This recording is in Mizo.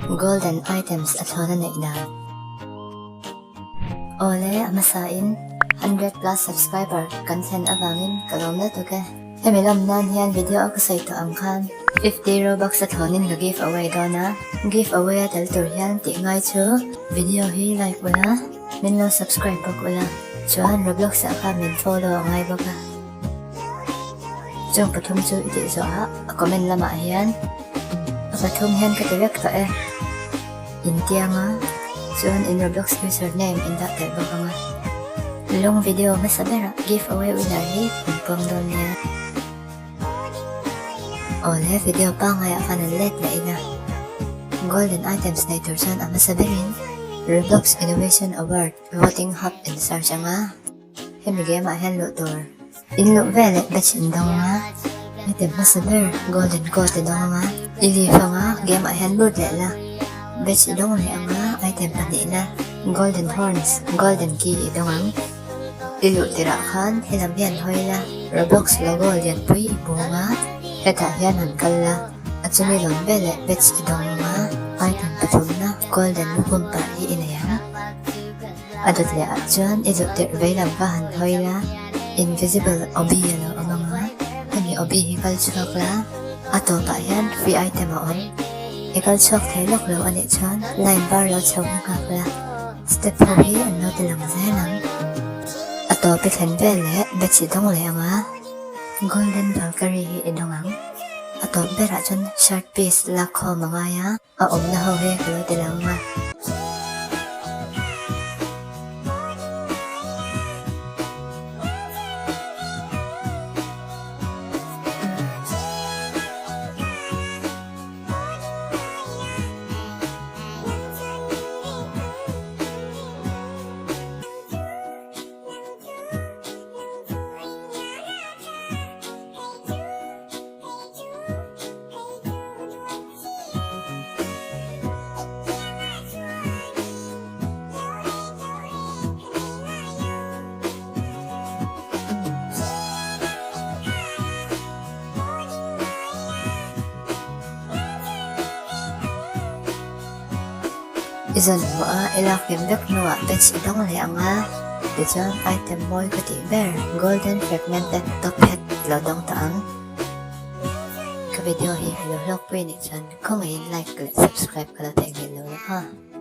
Golden items a thlawn a neih dan. Awle a hmasa in 100 plus subscriber kan thlen avangin ka lawm lutuk e. Hemi lawm nan hian video a ka sawi tawh ang khan 50 Robux a thlawnin ka give away dawn a, give away a tel tur hian tih ngai chu video hi like ula, min lo subscribe bawk ula, chuan Roblox ah khan min follow a ngai bawk a. Chung pathum chu i tih zawh ah a comment lamah hian a pathum hian ka ti vek tawh e. In tiang a, chuan in Roblox user name in dah tel bawk ang a. Lung video hmasa berah give away winner hi in puang dawn nia. Awle video pangngai ah khan an let leh in a. Golden items nei tur chuan a hmasa berin Roblox Innovation Award voting hub in search ang a. Hemi game ah hian luh tur in luh vel leh batch in dawng anga heti hmasa ber golden coat i dawng anga i leave anga game ah hian lut leh la batch i dawng leh anga item pahnihna golden horns golden key i dawng ang i luh tirah khan helam hian hawi la roblox logo lianpui i hmu anga hetah hian han kal la a chumi lawn vel leh batch i dawng anga item pathumna golden lukhum pah hi i nei ang. A dawt leh ah chuan i duh tirh vei lam kha han hawi la, invisible obi a lo awm ang a, hemi obi hi kal chhuak la, a tawpah hian free item a awm. I kal chhuak thei lawk lo a nih chuan line var lo chho hi nghak la, step ho hi an lo ti lang zel ang. A tawp i thlen vel leh batch i dawng leh ang a, golden valkyrie hi i dawng ang. A tawp berah chuan shirt piece lak khawm a ngai a. A awmna ho hi ka lo ti lang a. I zawn hmuh a, i lak hlim vek hnuah batch i dawng leh ang a, tichuan item mawi ka tih ber golden fragmented top hat lo dawng tawh ang. Ka video hi i lo hlawkpui anih chuan khawngaihin like leh subscribe ka lo theihnghilh lo la a.